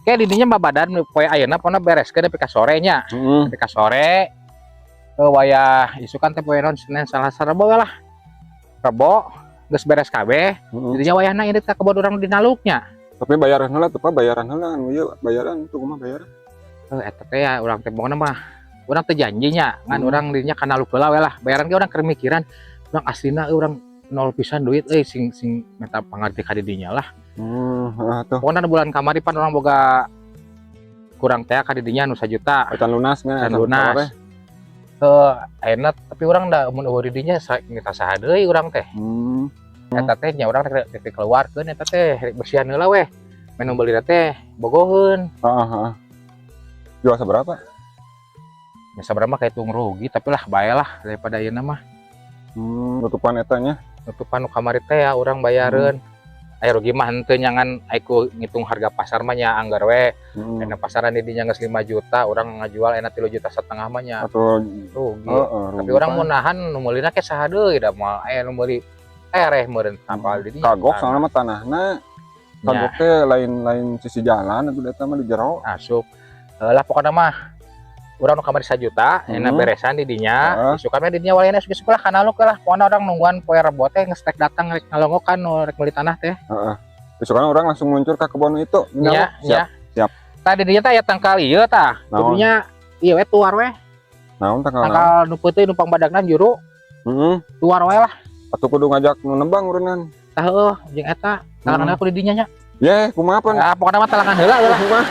Kayak didinya mah badan poe ayeuna pokona bereskeun nepi ka sore nya. Nepi ka sore. Wayah isukan teh poe naon, Senin, Selasa, Rebo we lah. Rebo geus beres kabeh. Didinya wayahna ini ka kebon urang di naluknya. Tapi bayaran heula tuh, Pak, bayaran heula anu ieu bayaran tuh kumaha bayaran? Eta teh ya urang teh pokona mah urang teh janjinya ngan urang dinya kana naluk heula we lah. Bayaran ge urang keur mikiran urang aslina euy, urang nol pisan duit euy, sing sing minta pangarti ka didinya lah. Heeh tuh. Pokoknya bulan kamari pan urang boga kurang teh ka didinya nu 1 juta. Can lunas nya. Can lunas. Ayeuna tapi urang da mun euweuh didinya minta saha deui urang teh. Eta teh nya urang rek rek keluarkeun eta teh rek bersihan heula weh. Men nu beuli teh bogoheun. Heeh, heeh. Jual seberapa? Ya sabarapa mah kahitung rugi, tapi lah bae lah daripada ayeuna mah. Nutupan eta nya. Nutupan nu kamari teh ya urang bayareun. Aya rugi mah henteu nyangan ku ngitung harga pasar mah nya anggar we. Enak pasaran di dinya geus 5 juta, urang ngajual enak 3,5 juta mah nya Atau rugi. Heeh, Tapi rugi, urang Pak. mau nahan nu meulina ke saha deui, da moal aya nu meuli tereh meureun tapal di dinya. Kagok soalnya mah tanahna. Kagok teh lain-lain sisi jalan atuh, eta mah di jero. Asup. Lah pokoknya mah urang nu kamari 1 juta, enak beresan di dinya. Isukan mah di dinya wayahna geus sekolah kana lu lah. Pokoknya urang nungguan poe Rebo teh geus rek datang rek ngalongokan nu rek meuli tanah teh. Heeh. Besok urang langsung muncul ke kebun itu. Nya, Siap, nya. Siap. Tadi dinya teh aya tangkal ieu tah. Naon? Kudunya ieu we tuar we. Naon tangkal naon? Tangkal nu peuting numpang badagna juru tuar we lah. Atuh kudu ngajak nu nembang urenan. Tah heueuh jeung eta talangan aku di dinya nya. Ye, kumaha pan? Ah, pokoknya mah talangan heula we lah. Kumaha?